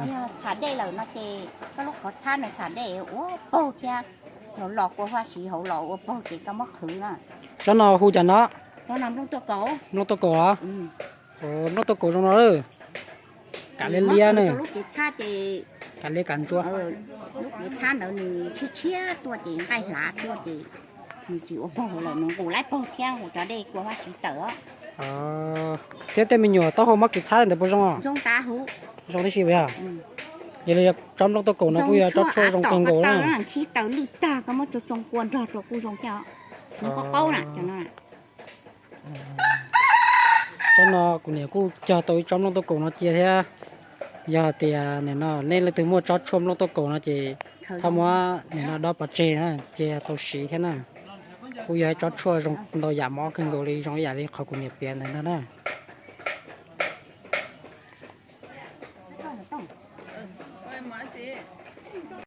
Yog txham dej lawm no ces koj lub qhov txhab no txham dej ua paug thiab, los los kua huab siv hauv los ua paug ces koj muab qhwv na. Tsob no hu cas no? Tsob no nplooj tuaj kaus. Nplooj tuaj kaus los? Nplooj tuaj kaus zoo no lawm. Kam liab liab na. Lub piv txhab ces, kam liab kam ntsuab. Lub piv txhab ntawd nws tshiab tshiab tuaj ces nqaij hlav tuaj ces nws tsis ua paug lawm, nws nqus laib paug thiab ua cov dej kua huab siv tawm. Thiab tej me nyuam taub hau mob kev txhab ntawd puas zoo? Zoo tas huv. Zoo tib si puas yog? Yog li tsob nplooj tuaj kaus no kuj yog tsob tshuaj zoo kawg nkaus na. Khi taws lwj tag koj muab tsoo tsoo kua nrog rau kuj zoo thiab. Nws qaub qaub na. Tsob no kuv niam kuj cog tau ib tsob nplooj tuaj kaus no cia thiab. Yog hais tias nim no nej leej twg muaj tsob tshuaj nplooj tuaj kaus no ces txhob muab nim no dob pov tseg na, cia tau siv thiab na. Kuj yog ib tsob tshuaj zoo ntau yam mob kawg nkaus li, zoo ib yam li qhov kuv niam piav ntawd ntag na.